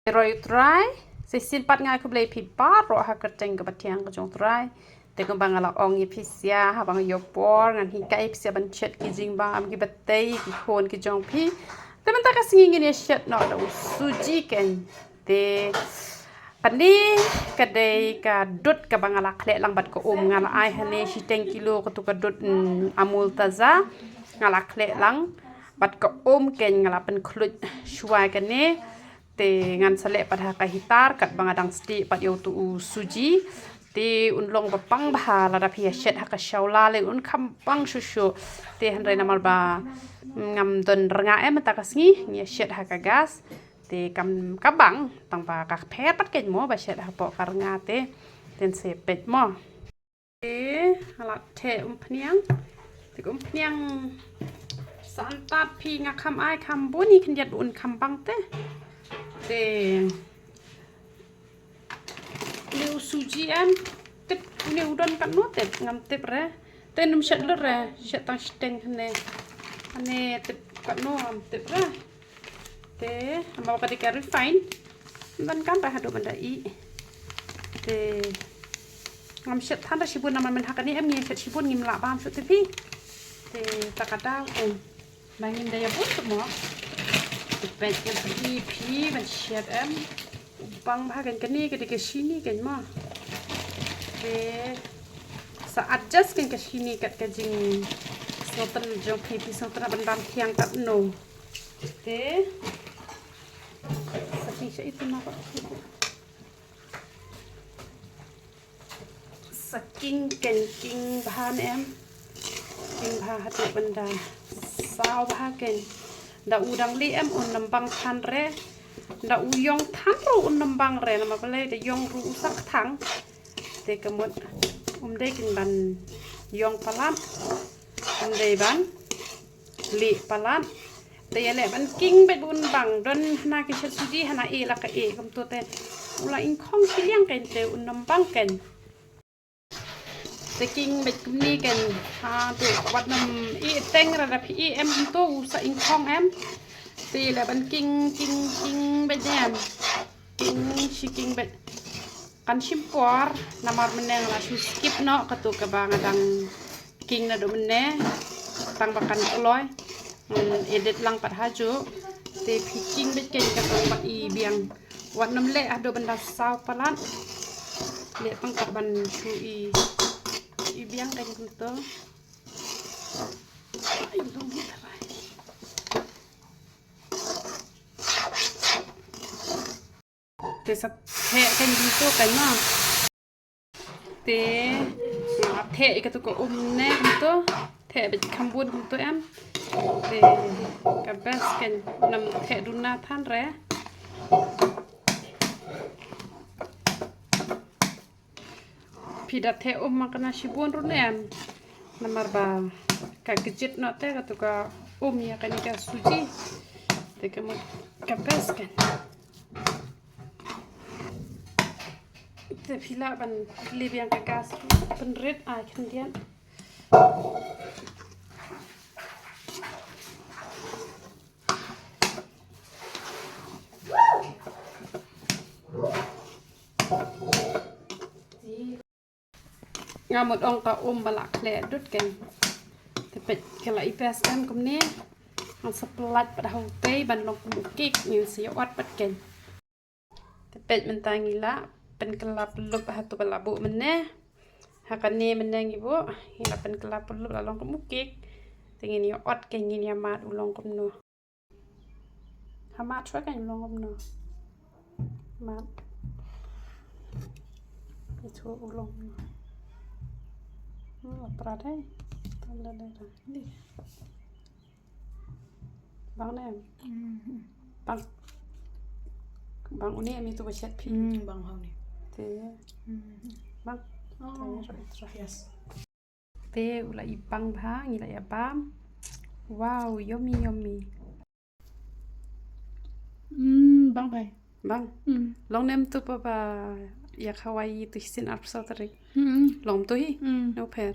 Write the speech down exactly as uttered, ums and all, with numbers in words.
Roi u Trai, sa shisien pat nga ai khublei ïa phi baroh ha ka kyrteng kaba thiang ka jong u Trai. Te kumba nga la ong ïa phi sha, haba nga ïoh por ngan hikai ïa phi sha ban shet ki jingbam, ki batei, ki khun ki jong phi. Te mynta ka sngi ngin ïa shet noh da u suji keiñ. Te kane ka dei ka dud kaba nga la khleh lang bad ka um, nga la ai hangne shiteng kilo katu ka dud, mm, Amul Taza. Nga la khleh lang bad ka um keiñ, nga la pynkhluit shuwa kane. Te ngan sa leh pat ha ka heater katba nga dang stieh pat ïa utu u suji. Te un long ba pang bha lada phi ïa shet ha ka shawla lei un kham pang shuh shuh. Te hynrei namar ba ngam don rnga em mynta ka sngi, ngi ïa shet ha ka gas. Te kam ka bang tang ba ka pher pat keiñ mo ba shet hapoh ka rnga te. Ten sa peit mo. Te nga la theh umphniang. Te ka umphniang sa antad phi nga kham ai kham bun hi khyndiat ba un kham bang te. Te une u suji em tip une u don katno tip ngam tip re. Te nym shet lut re, shet tang shiteng hangne. Hangne tip katno ngam tip re. Te, namar ba ka dei ka refine. Ban kan ba haduh ban da ih. Te, ngam shet than da shibun namar mynta kane em ngi shet shibun ngim lah bam shuh te phi. Te, ta ka daw em. Ba ngim da ïa bun shuh mo. Te peit ngam phi phi ban shet em. Bang bha kane ka dei ka shini kane mo. Te, sa adjust kane ka shini kat ka jingsngewtynnat jong phi, phi sngewtynnat ban bam thiang katno. Te. Sa king sha itu na ba. Sa king kane king bha ne em. King bha haduh ban da saw bha kane. Da u dang lieh em un nym bang than re. Da u ïong than ruh un nym bang re. Namar balei da ïong ruh u sa kthang. Te ka mut um dei kin ban ïong palat. Um dei ban lieh palat. Te ïa leh ban king beit ba un bang don hana ki shet suji hana ih la ka ih kumto te. U la ingkhong shiliang kane te un nym bang kane. Te king beit kumne kane. Ha to wat nym ih teng ra da phi ih em kumto u sa ingkhong em. Te ïa leh ban king king king beit em. King shi king beit. Kan shim por namar mynne nga la shu skip noh katu kaba nga dang king naduh mynne tang ba kan kloi. Ngan edit lang pat hajuh. Te phi king beit kane ka tang ba i biang. Wat nym leh haduh ban da saw palat. Leh tang pat ban shu i, i biang kane kumto. Ai, long hi tarai. Te sa theh kane kumto kane ma. Te nga theh ïa katu ka um ne kumto. Theh beit kham bun kumto em. Te ka best kane nym theh duna than re. Phi da theh um ma kane shibun ruh ne em. Namar ba ka kjit noh te katu ka um ïa kane ka suji. Te ka mut ka best kane. Te phi lah ban plie biang ka gas pynrit ai khyndiat. Nga mut ong ka um ba la khleh dud kane. Te peit ka la i best em kumne. Ngan sa pyllait pat ha utei ban long kum u kik ngin sa ïa ot pat kane. Te peit mynta ngi la pynkylla pyllup ha tu ba la buh mynne. Ha kane mynne ngi buh ngi la pynkylla pyllup la long kum u kik. Te ngin ïa ot kane ngin ïa mad u long kumno. Ha mad shuwa kane u long kumno. Mad. Itu u long kumno. Hmm, la pra dei. Tam da dei ra. Bang ne em? Hmm. Bang. Bang une em itu ba shet phi. Hmm, bang ha une. Te. Hmm. Bang. Oh. Te, ro, ro. Yes. Te u la i bang bha ngi la ïa bam. Wow, yummy, yummy. Hmm, bang bha. Bang. Hmm. Long ne em tu pa ba ïa khawai tu shisien arphew saw tarik. Hmm. Long tu hi. Hmm. No pher.